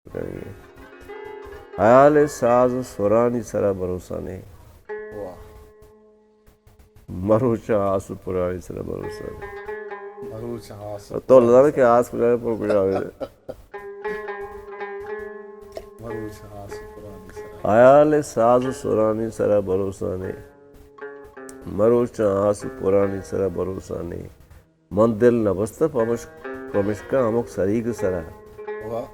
کنگی. حیال ساز و سرانی سرا بھروسہ نے. واہ. مروچاں آس و پرانی سرا بھروسہ نے. مروچاں آس و تو لدانا کہ آس کجا پر کجا ہوئے. مروچاں آس و پرانی سرا. حیال ساز و سرانی سرا بھروسہ نے. مروچاں آس و پرانی سرا بھروسہ نے. من دل نہ بستہ پمش-، پمشکا ہمک سریگ سرا. واہ.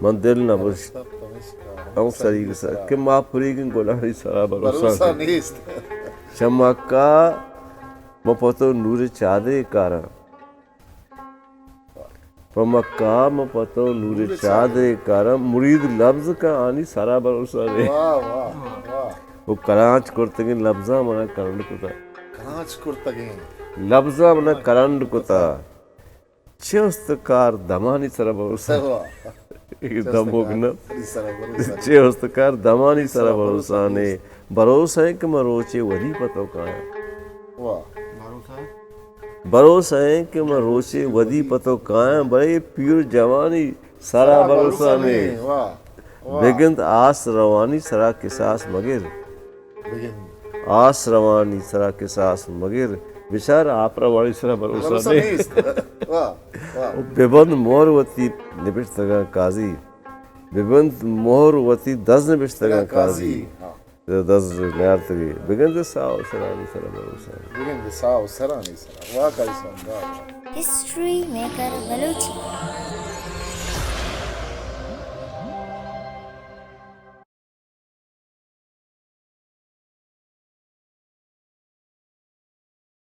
من دل نہ بستہ بست پمشکا ہمک سریگ سرا. کہ ما پریگیں گلانی سرا بھروسہ بھروسہ نیست. نیست. چمکا من پہ تو نور چادرے کاراں. پہ مکہ من پہ تو نور چادرے کاراں. مرید لبز کا آنی سرا بھروسہ نے. واہ، واہ، واہ. وہ کرانچ کرتگیں لبزاں منا کرنڈ کتا. کرانچ کرتگیں. لبزاں منا کرنڈ کتا. چہ استکار دمانی سرا بھروسہ. واہ. اے دموگ نہ. سرا بھروسہ. چہ استکار دمانی سرا بھروسہ نے. بھروسہ ہے کہ من روچے ودی پہ تو کایاں. واہ. بھروسہ ہے کہ من روچے ودی پہ تو کایاں، بلے پیر جوانی سرا بھروسہ نے. واہ، واہ. بگند آس روانی سرا کساس مگر. بگند. آس روانی سرا کساس مگر، بچار آپ روانی سرا بھروسہ بھروسہ نے. نیست. واہ، واہ. ببند مہر وتی نبشتگاں قاضی. ببند مہر وتی دز نبشتگاں قاضی. قاضی. ہاں. دز نیارتگی. بگند ساہ و سرانی سرا بھروسہ نے. بگند ساہ و سرانی سرا. واہ، قاضی صاحب، واہ، واہ. ہسٹری میکر بلوچی.